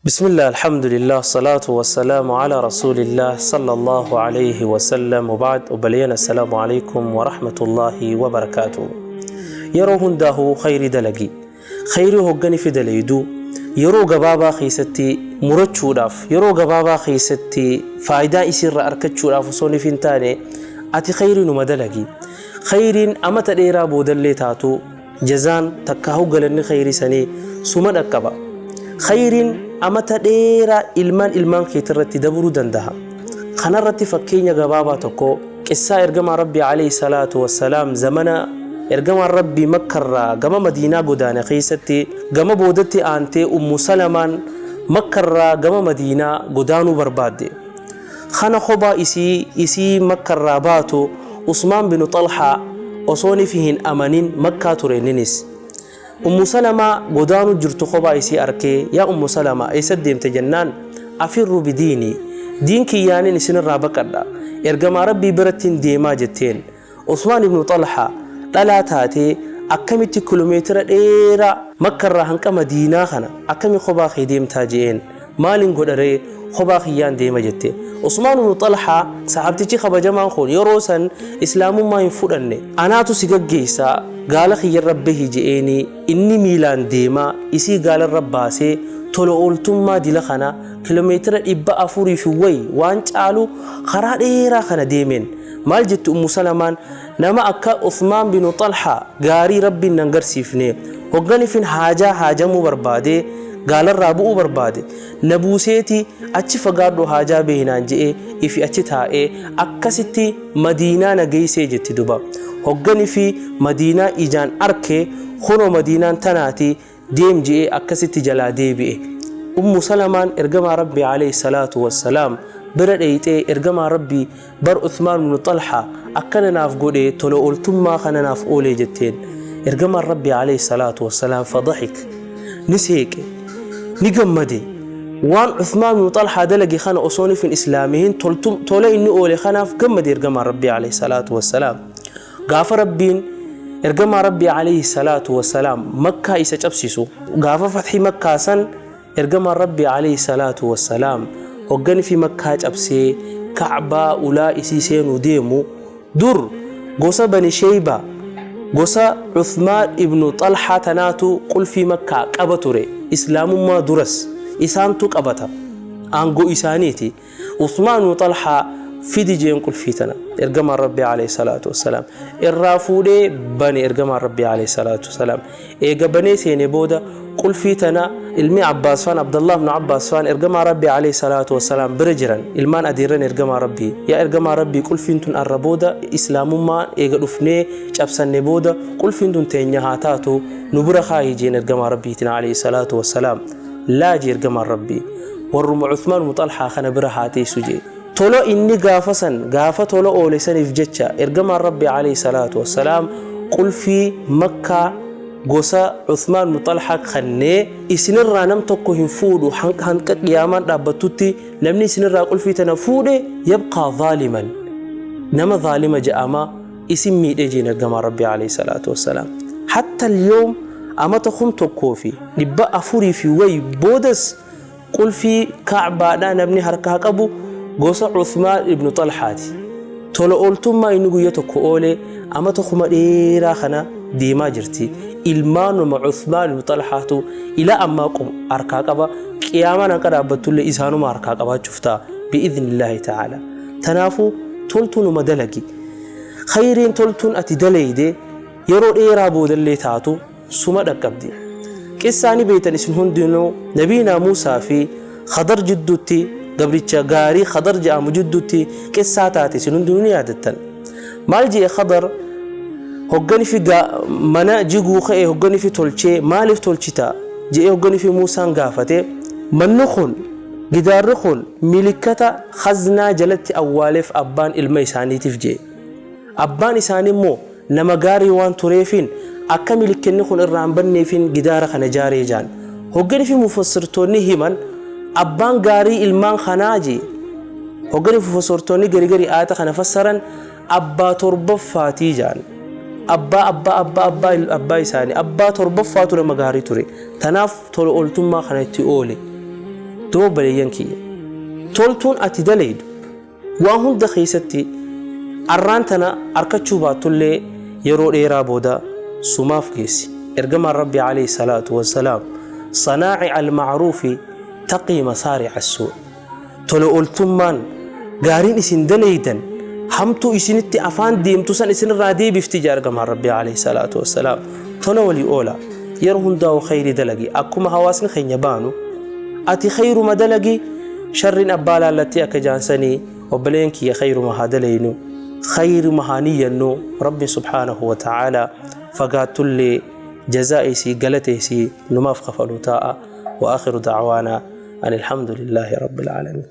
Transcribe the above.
Bismillah alhamdulillah salatu wassalamu ala rasulillah sallallahu alayhi wasallam wabaad. Obboleeyyan, assalaamu alaykum warahmatullahi wabarakaatu. Yeroo hundaahuu khayrii dalagi. Khayrii hoggani fi daleeydu yeroo gabaabaa keessatti murachuudhaaf, yeroo gabaabaa keessatti faayidaa isiirra arkachuudhaaf osoo nif hin taane, ati khayrii numa dalagi. Khayriin amata dheeraa boodallee taatu jazaan takkaahu galanni khayrii sanii suma dhaqqaba. Khayriin amata dheeraa ilmaan ilmaan keetirratti dabruu dandaha. Kanarratti fakkeenya gabaabaa tokko, qissaa ergamaa Rabbii alayhi salaatu wassalaam, zamana ergamaan Rabbii Makkarraa gama Madiinaa godaane keessatti, gama boodatti aantee Ummu Salamaan Makkarraa gama Madiinaa godaanuu barbaadde. Kana kophaa isii isii Makkarraa baatu Usmaan binu Xalhaa osoonifi hin amanin Makkaa ture inninis. Ummu Salamaa godaanuu jirtu kophaa isii arkee, yaa Ummu Salamaa, eessa deemte jennaan, afirru bidiinii, diin kiyyaanin isinirraa baqadha, ergamaa Rabbii birattin deemaa jetteen. Usmaan ibnu Xalhaa, dhalaa taatee akkamitti kilomeetira dheeraa Makkarraa hanqa Madiinaa kana akkami kophaa kee deemtaa je'een. Maalin godha ree, kophaa kiyyaan deema jette. Usmaan ibnu Xalhaa sahaabtichi kabajamaan kun yeroo san Islaamummaa hin fudhanne. Anaatu si gaggeessa, gaala kiyyarra bahi je'eenii inni miilaan deemaa isii gaalarra baasee tola ooltummaa dila kana kilomeetira 400 fi wayi waan caalu karaa dheeraa kana deemeen. Maal jetti Ummu Salamaan? Nama akka Uthmaan binu Xalhaa gaarii Rabbiin nan garsiifne. Hogganifin haajaa haajamuu barbaadee gaalarraa bu'uu barbaade, na buuseeti achi fagaadhu haajaa behi naan je'ee ifi achi taa'ee akkasitti Madiinaa na geeysee jetti duba. Hogganifi Madiinaa ijaan arke, kunoo Madiinaan tanaati deem je'ee akkasitti jalaa deebi'e. Ummu Salamaan ergamaa Rabbii aleyh salaatu wassalaam bira dheeyxee, ergamaa Rabbii, bar Uthmaan ibnu Xalhaa akkana naaf godhee tola ooltummaa kana naaf oolee jetteen. Ergamaan Rabbii aleyh salaatu wassalaam fadaxik, ni seeqe, ni gammade. Waan Uthmaan ibnu Xalhaa dalage kana osoonif hin islaamihin tola inni oole kanaaf gammade ergamaan Rabbii aleyh salaatu wassalaam. Gaafa Rabbiin ergamaa Rabbii alayhi salaatu wassalaam Makkaa isa cabsisu, gaafa fathii Makkaa san, ergamaan Rabbii alayhi salaatu wassalaam hogganifi Makkaa cabsee Ka'baa ulaa isii seenuu deemu, dur gosa Bani Sheeyba, gosa Uthmaan ibnu Xalhaa tanaatu qulfii Makkaa qaba ture. Islaamummaa duras isaantu qabata, aangoo isaaniiti. Usmaan ibnu Xalhaa fidi jeen qulfii tana. Ergamaan Rabbii alayhi salaatu wassalaam irraa fuudhee bane. Ergamaan Rabbii alayhi salaatu wassalaam eega banee seene booda, qulfii tana ilmi Abbaas faan, Abdallah ibnu Abbaas faan ergamaa Rabbii alayhi salaatu wassalaam bira jiran, ilmaan adeerran ergamaa Rabbii. Yaa ergamaa Rabbii, qulfiin tun arra booda, islaamummaa eega dhufnee cabsanne booda, qulfiin tun teenya haa taatu, nu bira kaayi jeen ergamaa Rabbiitiin alayhi salaatu wassalaam. Laa jee ergamaan Rabbii, warruma Uthmaan ibnu Xalhaa kana bira haa teessu jee. Tola inni gaafa san gaafa tola oole saniif jecha ergamaan Rabbii alayhi salaatu wassalaam qulfii Makkaa gosa Uthmaan ibnu Xalhaa kannee, isinirraa nam tokko hin fuudhu hanqa qiyaamaan dhaabbattutti, namni isinirraa qulfii tana fuudhe yabqaa zaaliman, nama zaalima je'ama, isin miidhee jeen ergamaan Rabbii alayhi salaatu wassalaam. Hatta al-yawm, amata 1400 fi wayi boodas, qulfii Ka'baadhaa namni harkaa qabu gosa Uthmaan ibnu Xalhaati. Tola ooltummaa inni guyya tokko oole amata kuma dheeraa kana deemaa jirti. Ilmaanuma Uthmaan ibnu Xalhaatu ilaa ammaa harkaa qaba. Qiyaamaan hanqa dhaabbattullee isaanuma harkaa qabaachuuf ta'a bi'idhnillaahi ta'ala. Tanaafuu toltuu numa dalagi. Khayriin toltuun ati daleeyde yeroo dheeraa boodallee taatu suma dhaqqabdi. Qissaa ni beeytan isin hundinuu, Nabiinaa Muusaa fi Khadar jidduutti, gabricha gaarii Khadar je'amu jidduutti qissaa taate isin hundinuu ni yaadattan. Maal je'e Khadar hoggani fi mana jiguu ka'e hoggani fi tolchee? Maaliif tolchita je'ee hoggani fi Muusaan gaafate, manni kun, gidaarri kun milikkata khaznaa jalatti awwaaleef abbaan ilma isaaniitiif je'e. Abbaan isaanii immoo nama gaarii waan tureefiin akka milikkinni kun irraa hin banneefiin gidaara kana jaaree jaan. Hoggani fi mufassirtoonni himan, abbaan gaarii ilmaan kanaa jee. Hoggani fi mufassirtoonni gari gari aayata kana fassaran, abbaa torbaffaatii jaan. Abbaa abbaa abbaa abbaa abbaa isaanii abbaa torbaffaatu nama gaarii ture. Tanaaf tola ooltummaa kana itti oole. Duba obboleeyyan kiyya, toltuun ati dalaydu waan hunda keessatti arraan tana arkachuu baattullee yeroo dheeraa booda sumaaf geessi. Ergamaan Rabbii alayhi salaatu wassalaam sanaa'i'a al-ma'ruufi taqii masaari'a as-suu'. Tola ooltummaan gaariin isin dalaydan hamtuu isinitti afaan deemtu san isinirraa deebifti jedha ergamaan Rabbii alayhi salaatu wassalaam. Tola walii oola. Yeroo hundaa'u khayrii dalagi. Akkuma hawaasni keenya baanu ati khayruma dalagi, sharriin abbaa laallattii akka jaansanii. Obboleen kiyya, khayruma haa dalaynu, khayruma haa niyyannu. Rabbiin subhaanahu wa ta'ala fagaattullee jazaa isii, galata isii numaaf kafaluu taa'a. Wa akhiru da'waana an alhamdulillahi rabbil aalamiin.